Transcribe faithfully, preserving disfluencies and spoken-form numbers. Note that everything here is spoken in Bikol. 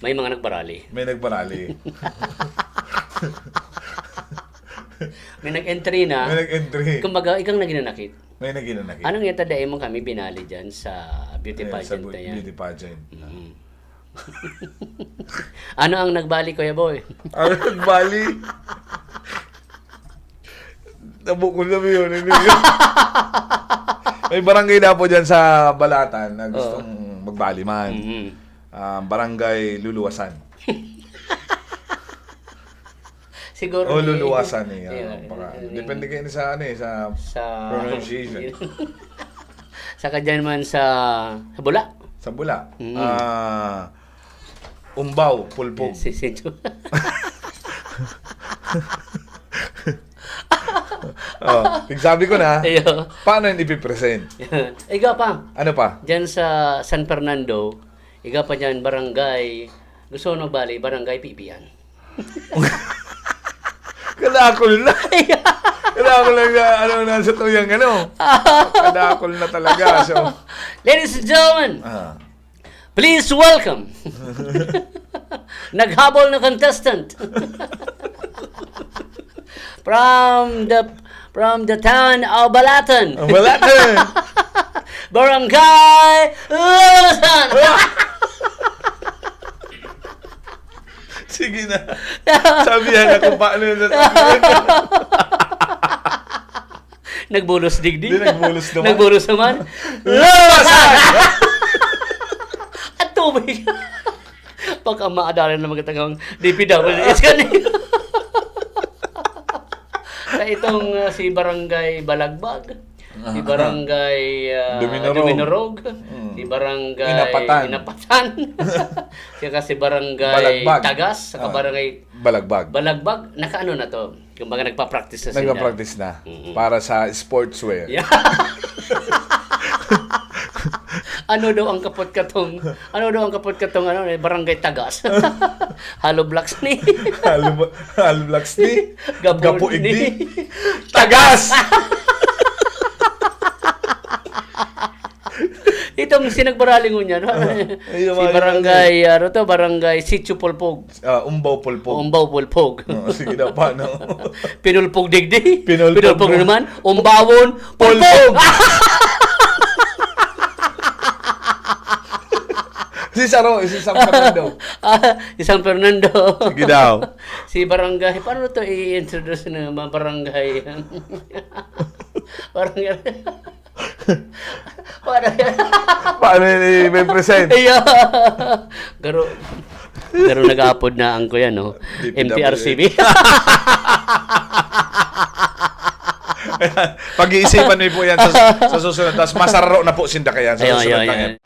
May mga nagbarali. May nagbarali. May nag-entry na. May nag-entry. Kumbaga, ikaw na ginanakit. May naginanakit. Anong yata dahil mo kami binali dyan sa beauty Ayan, sa pageant bu- na yan? Beauty pageant. Mm. Ano ang nagbali, Kuya Boy? Ang nagbali. Nabukol na yun. Hindi yun. May barangay na po dyan sa Balatan na gustong magbali man. Mhm. Ah, barangay Luluwasan. Siguro O eh, Luluwasan eh. yeah, ah, baka- eh, depende kayo sa ano eh, sa, sa pronunciation. Saka dyan man sa, sa Bula. Sa Bula. Mm. Ah, Umbaw, Pulpog. Si, si, Oh, sabi ko na, Iyo. Paano yun ipipresent? Iga pa, Ano pa? dyan sa San Fernando, iga pa dyan, barangay, gusto ko magbali, barangay Pipian. Kadakol na. Kadakol na nga, ano na sa tuyang ano. Kadakol na talaga. So, Ladies and gentlemen, ah, please welcome. Naghabol na contestant. From the from the town of Balatan. Ang Balatan. Barangay Luluwasan. Sige na. Sabihan ako paano yun. Nagbulos digdi. Di, nagbulos naman. Nagbulos naman. Luluwasan. At tubig. Pagka maadalan na magtatanggang D P W S kanina. Sa itong ah, si Barangay Balagbag, si Barangay ah, Duminorog. Duminorog, Mm. si Barangay Inapatan. Inapatan, saka si Barangay Balagbag. Tagas, saka Ah. Barangay Balagbag. Balagbag, nakaano na to? Kumbaga nagpa-practice na sila. Nagpa-practice na. Mm. Para sa sportswear. Yeah. Ano daw ang kapot-katong? Ano daw ang kapot-katong ano, eh, Barangay Tagas? Hollow blocks ni. Halo, halo blocks ni. Gapo Gapo ni. igdi. Tagas! Itong sinagbarali ngunyan, no? Ay, yung Si mga Barangay, ano to, Barangay Sitio Pulpog. Ah, Umbaw Pulpog. Umbaw Pulpog. Oh, sige daw, paano? Pinulpog digdi. Pinulpog Pinulpog mo. naman. Umbawon. Pulpog. Pulpog! Si Saro, si San Fernando. Ah, si San Fernando. Sige daw. Si Barangay, paano to i-introduce ng mga barangay? Barangay. Barangay. Paano yun i-present? Iya. Garo. Garo nag-aapod na ang kuya, no? D P W. M T R C B. Pag-iisipan niyo po yan sa, sa susunod. Tapos masararo na po sinda kaya sa Ayun, susunod ayun, na ayun. yan.